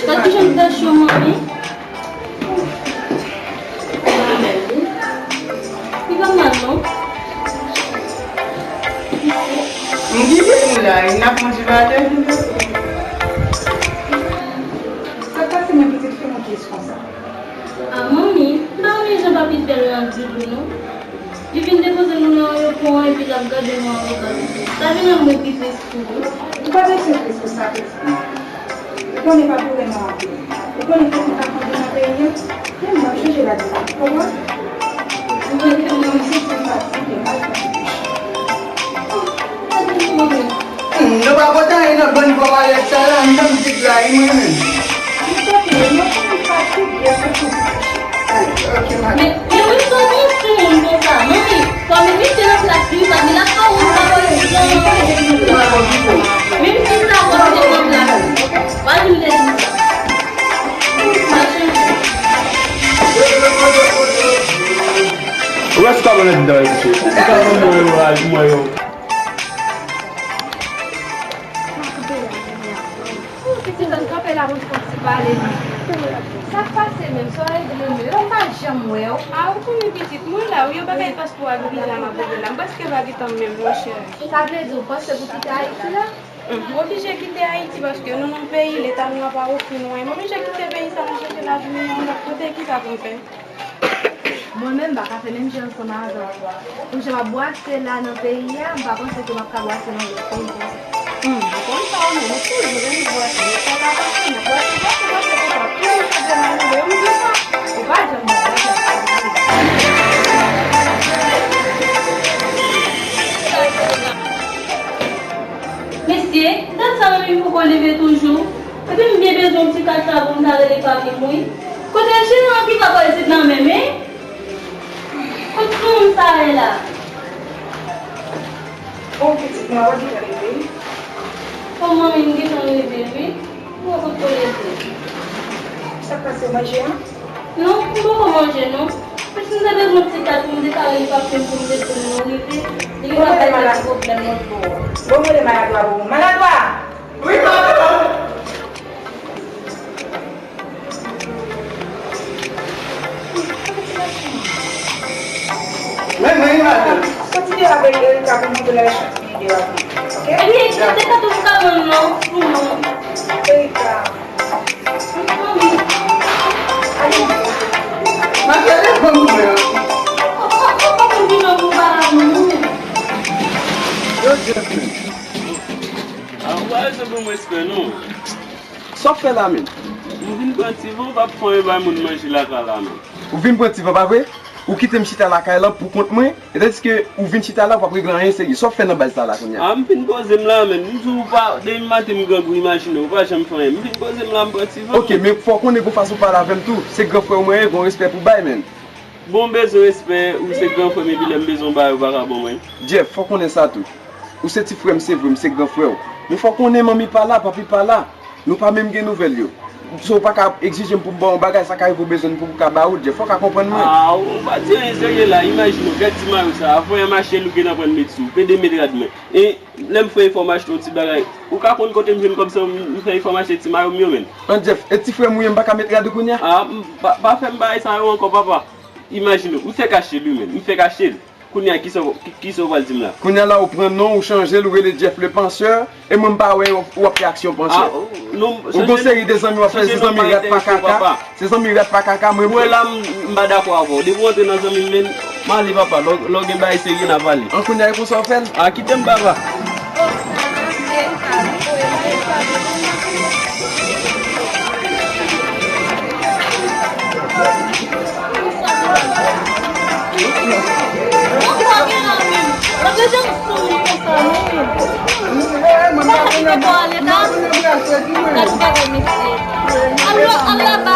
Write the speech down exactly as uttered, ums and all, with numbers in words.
Gad kijan m fè cho, manmi. Li pa mal, non. M kite nou la, e n ap manje valè. Sa k pase, men pitit fi mwen ki konsa? A, manmi, m pa renmen jan papi fè l nan figi w, non. Li vin depoze nou nan ayewopò an epi l ap gade nou an regard. Sa vin rann mwen pi tris tou, wi. Ou pa bezwen tris pou sa, pitit mwen. Ou konnen papi w renmen w anpil. Ou konnen fòk nou ta fè anpil nan peyi a. Menm m ap chanje lavi m, ou konprann? Ou konnen ke mwen menm, m santi m fatige, m al fè ti kouche. Oh, gade nou, manmi. Hmm, nou pa pote anyen nan bann vòlè sa la, m tann vit la, e mwen menm. M sòti, mwen konn fatige, mwen konn fatige. Ay, ok, madanm. Men, men Wilson, yon timoun konsa, manmi, fò m evite nan plas li, sa vin ap fè yon sa pale jan. Menm si sa, fò m evite nan plas li. Pa di m te di sa. Pa chanje. Ou wè si w ka pran nan di dan yo, mesye. Si w ka pran nan yo, a di mwen yo. Pitit, ann kanpe la pou n fè ti pale, non. Sa k pase menm? Sa w regle menm? Yo pa janm wè w. A, ou konnen pitit, mwen la, wi, yo pa ka paske w ap vin la, m ap vin la. M prèske pa gentan menm, monchè. Sa vle di, ou panse pou kite Ayiti la? M oblije kite Ayiti paske nou nan peyi, Leta nou a pa ofri nou anyen. M oblije kite peyi sa, m al chèche lavi miyò yon lòt kote, kisa pou m fè? Mwen menm, m pa ka fè menm jan ansanm avè w. Pou jan m ap bwase la nan peyi a, m pa panse ke m ap ka bwase nan lòt peyi konsa. Hmm, ou konn sa ou menm, ou toujou renmen bwase. Men sa ka pase, m ap bwase, bwase, bwase konsa. Toujou fè de mal, men ou di sa. Ou pa janm bwase. Mesye, dat sa menm li poko leve toujou. Epi m byen bezwen yon ti kat la pou m ta rele papi m, wi. Kote jeran an ki pa pral sit nan menm, en? Kot timoun sa ye la? Bon, pitit mwen, ou gentan leve? Bon, manmi, m gentan leve, wi. Ou wè kot ou leve? Sa k pase, ou manje a? Non, m poko manje, non. Pitit, m te bezwen yon ti kat pou m te ka rele papi m pou m te di l nou rive. Li gentan bay de ti pwoblèm lòt bò a. Bon, mwen rele maladwa pou ou. Maladwa! Wi, madanm. Men, men, madanm. Soti deyò avèk Erika pou montre l al chantiye deyò avèk li, oke? Ebyen, se te kato m ka ban l non, pou mwen. Erika. Manmi. Ale. Madanm, ale ban mwen. Ou, ou, ou pa konn ki jan pou pale ak moun, non, men. Yo, Jeffrey. A, ou pa bezwen ban m respè, non. Sa w ap fè la menm? M vin pran ti van, m p ap fè anyen bay moun manje lakay la, non. Ou vin pran ti van, pa vre? Ou kite m chita lakay lan pou kont mwen, etandiske ou vin chita la, ou p ap regle anyen serye. Sa w ap fè nan baz sa la kounye a? A, m fin poze m la, menm. M di w pa, depi maten m grangou, imajine w, ou pa janm fè anyen. M fin poze m la, m pran ti van. Oke, men fò w konnen gon fason w pale avè m tou. Se gran frè w mwen ye, gon respè pou w bay, menm. Bon, m bezwen respè, ou se gran frè m, epi lè m bezwen w bay, ou pa ka ban mwen. Jeff, fò w konnen sa tou. Ou se ti frè m, se vre, m se gran frè w. Men fò w konnen manmi pa la, papi pa la. Nou pa menm gen nouvèl yo. So, ou pa ka egzije m pou m ba w yon bagay, sa ka rive w bezwen l pou ou ka ba ou l, Jeff. Fò w ka konprann mwen. A, ou pa di anyen serye la. Imajine w, gad ti mayo sa a. Avan yè m achte l, ou gentan pran l met sou. Pede met rad mwen. E lè m fè efò m achte yon ti bagay, ou ka konn kote m jwenn kòb sa m fè efò m achte ti mayo m yo, menm. An, Jeff, e ti frè m ou ye, m pa ka met rad ou kounye a? A, m, pa, pa fè m bagay sa yo ankò, papa. Imajine w, m fèk achte l, wi, menm. M fèk achte l. Kounye a, kisa w, ki, kisa w pral di m la? Kounye a la, ou pran non, ou chanje l, ou rele Jeff le Penseur, e mwen m pa wè w, w ap fè aksyon pansè. Ah, oh, non, ou gon seri de zanmi w ap fè, se zanmi rat pa kaka. Se zanmi rat pa kaka, mwen. Mwen la, m, m pa dakò avè w. Depi w antre nan zanmi m, men, m ale, papa. Lè w, lè w gen bagay serye, n a pale. An kounye a, e konsa w fè l? Ah, kite m, papa. Alo, alo, alo.